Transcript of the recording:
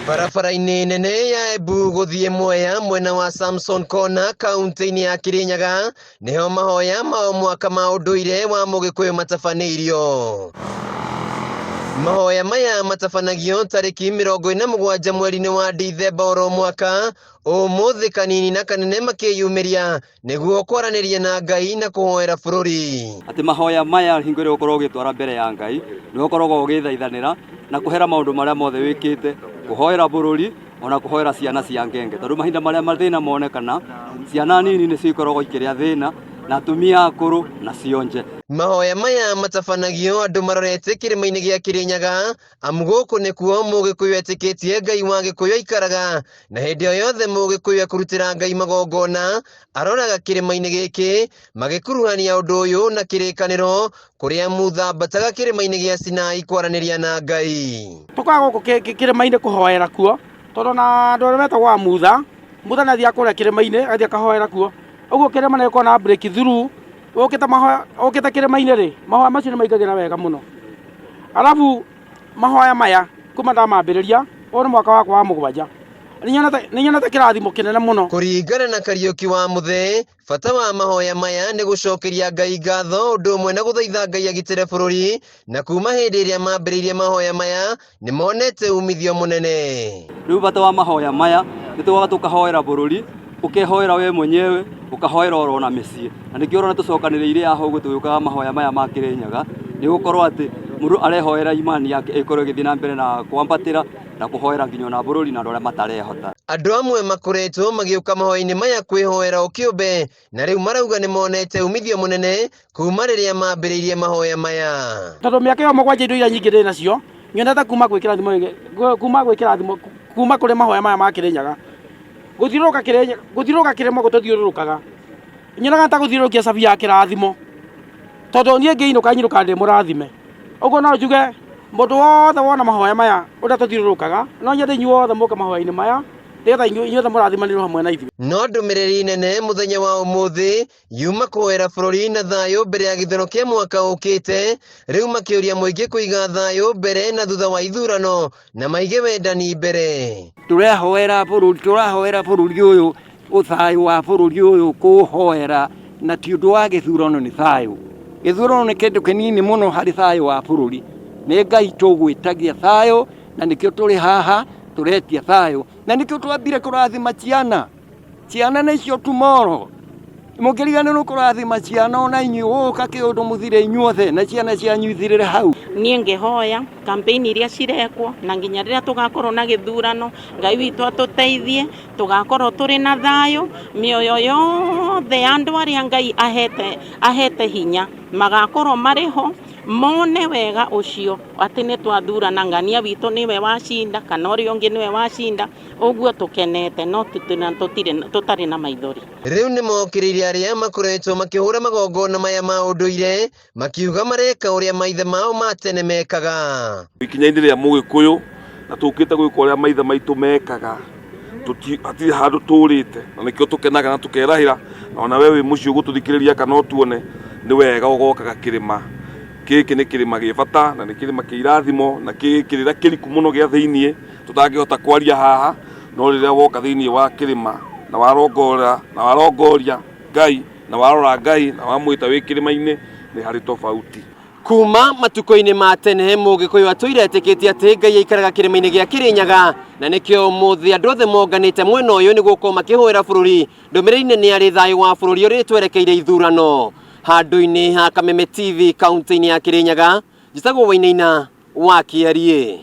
Barabara-inĩ nene ya Embu gũthiĩ Mwea mwena wa Samson Corner kaunti-inĩ ya Kirinyaga nĩho mahoya ma o mwaka ma ũndũire wa Mũgĩkũyũ matabanĩirio. Mahoya maya matabanagio tarĩki 47 mweri-inĩ wa Dithemba oro mwaka, ũmũthĩ kanini na kanene makĩyumĩria nĩguo kwaranĩria na Ngai na kũhoera bũrũri. Atĩ mahoya maya hingo ĩrĩa ũkoragwo ũgĩtwara mbere ya Ngai nĩ ũkoragwo ũgĩthaithanĩra na kũhera maũndũ marĩa mothe wĩkĩte, kũhoera bũrũri ona kũhoera ciana cia ngenge, tondũ mahinda marĩa mathĩna monekana ciana nini nĩcio ikoragwo ikĩrĩa thĩna na atumia akũrũ na cionje. Mahoya maya matabanagio andũ marorete kĩrĩma-inĩ gĩa Kĩrĩnyaga amu gũkũ nĩkuo Mũgĩkũyũ etĩkĩtie Ngai wa Gĩkũyũ aikaraga, na hĩndĩ o yothe Mũgĩkũyũ ekũrutĩra Ngai magongona aroraga kĩrĩma-inĩ gĩkĩ, magĩkuruhania ũndũ ũyũ na kĩrĩkanĩro kũrĩa Mutha ambataga kĩrĩma-inĩ gĩa Sinai kwaranĩria na Ngai. Tũkaga gũkũ kĩrĩma-inĩ kũhoera kuo, tondũ na andũ arĩa metagwo a Mutha, Mutha nĩ athiaga kũrĩa kĩrĩma-inĩ agathiĩ akahoera kuo, ũguo kĩrĩma nĩ gĩkoragwo na break through, ũkĩte mahoya ũkĩte kĩrĩma-inĩ rĩ, mahoya macio nĩ maingagĩra wega mũno. Arabu mahoya maya kuma ndamambĩrĩria, ũyũ nĩ mwaka wakwa wa mũgwanja, nĩ nyonete kĩrathimo kĩnene mũno. Kũringana na Kariũki wa Mũthee, bata wa mahoya maya nĩ gũcokeria Ngai ngatho ũndũ ũmwe na gũthaitha Ngai agitĩre bũrũri, na kuma hĩndĩ ĩrĩa mambĩrĩirie mahoya maya nĩ monete umithio mũnene. Rĩu bata wa mahoya maya nĩ tũgoka tũkahoera bũrũri, ũkehoera we mwenyewe, ũkahoera oro na mĩciĩ. Na nĩkĩo ũrona tũcokanĩrĩire haha ũguo tũgĩũkaga mahoya maya ma Kĩrĩnyaga, nĩ gũkorwo atĩ mũndũ arehoera imani yake ĩkorwo ĩgĩthiĩ na mbere na kwambatĩra na kũhoera nginya ona bũrũri na andũ arĩa matarehota. Andũ amwe makoretwo magĩũka mahoya-inĩ maya kwĩhoera o kĩũmbe na rĩu marauga nĩ monete umithio mũnene kuma rĩrĩa mambĩrĩirie mahoya maya. Tondũ mĩaka ĩyo mũgwanja indo iria nyingĩ ndĩ nacio nyonete kuma gwĩ kĩrathimo kuma gwĩ kĩrathimo kuma kũrĩ mahoya maya ma Kĩrĩnyaga. Gũthiũrũrũka Kĩrĩnyaga gũthiũrũrũka kĩrĩma gũtũthiũrũrũkaga nyonaga ta gũthiũrũrũkia cabi ya kĩrathimo tondũ niĩ ngĩinũka nyinũkaga ndĩ mũrathime. Ũguo no njuge mũndũ wothe wona mahoya maya ũrĩa tũthiũrũrũkaga no nyende inyuothe mũke mahoya-inĩ maya nĩgetha inyuothe mũrathimanĩrwo hamwe na ithuĩ. No ndũmĩrĩri nene mũthenya wa ũmũthĩ yuma kũhoera bũrũri na thayũ mbere ya gĩthurano kĩa mwaka ũkĩte, rĩu makĩũria mũingĩ kũiga thayũ mbere na thutha wa ithurano na maige wendani mbere. Tũrahoera bũrũri, tũrahoera bũrũri ũyũ, thayũ wa bũrũri ũyũ kũũhoera na ti ũndũ wa gĩthurano nĩ thayũ. Gĩthurano nĩ kĩndũ kĩnini mũno harĩ thayũ wa bũrũri. Nĩ Ngai tũgwĩtagia thayũ na nĩkĩo tũrĩ haha tũretia thayũ na nĩkĩo twambire kũrathima ciana. Ciana nĩcio tomorrow. Mũngĩriganĩrwo kũrathima ciana ona inyuĩ gũgũka kĩũndũ mũthire inyuothe na ciana cianyu ithirĩre hau. Niĩ ngĩhoya campaign iria cirekwo na nginya rĩrĩa tũgakorwo na gĩthurano, Ngai witũ atũteithie tũgakorwo tũrĩ na thayũ, mĩoyo yothe ya andũ arĩa Ngai ahete, ahete hinya magakorwo marĩ ho, mone wega ũcio atĩ nĩ twathurana, ng'ania witũ nĩwe wacinda kana ũrĩa ũngĩ nĩwe wacinda, ũguo tũkenete no tũtarĩ na maithori. Rĩu nĩ mokĩrĩire arĩa makoretwo makĩhũra magongona maya ma ũndũire makiuga mareka ũrĩa maithe mao ma tene mekaga. Ikinya-inĩ rĩa Mũgĩkũyũ na tũkĩte gwĩka ũrĩa maithe maitũ mekaga, hatirĩ handũ tũrĩte na nĩkĩo tũkenaga na tũkerahĩra, na ona we wĩ mũciĩ ũgũtũthikĩrĩria kana ũtuone, nĩ wega ũgokaga kĩrĩma. Gĩkĩ nĩ kĩrĩma gĩ bata na nĩ kĩrĩma kĩ irathimo na kĩ kĩrĩra kĩriku mũno gĩa thĩiniĩ tũtangĩhota kwaria haha, no rĩrĩa woka thĩiniĩ wa kĩrĩma na warongora na warongoria Ngai na warora Ngai na wamwĩta wĩ kĩrĩma-inĩ nĩ harĩ tofauti. Kuma matukũ-inĩ ma tene Mũgĩkũyũ atũire etĩkĩtie atĩ Ngai aikaraga kĩrĩma-inĩ gĩa Kĩrĩnyaga, na nĩkĩo ũmũthĩ andũ othe monganĩte mwena ũyũ nĩguo gũkorwo makĩhoera bũrũri. Ndũmĩrĩri nene arĩ thayũ wa bũrũri ũrĩa twerekeire ithurano. Handũ-inĩ ha Kameme TV kaunti-inĩ ya Kĩrĩnyaga, njĩtagwo Wainaina wa Kĩariĩ.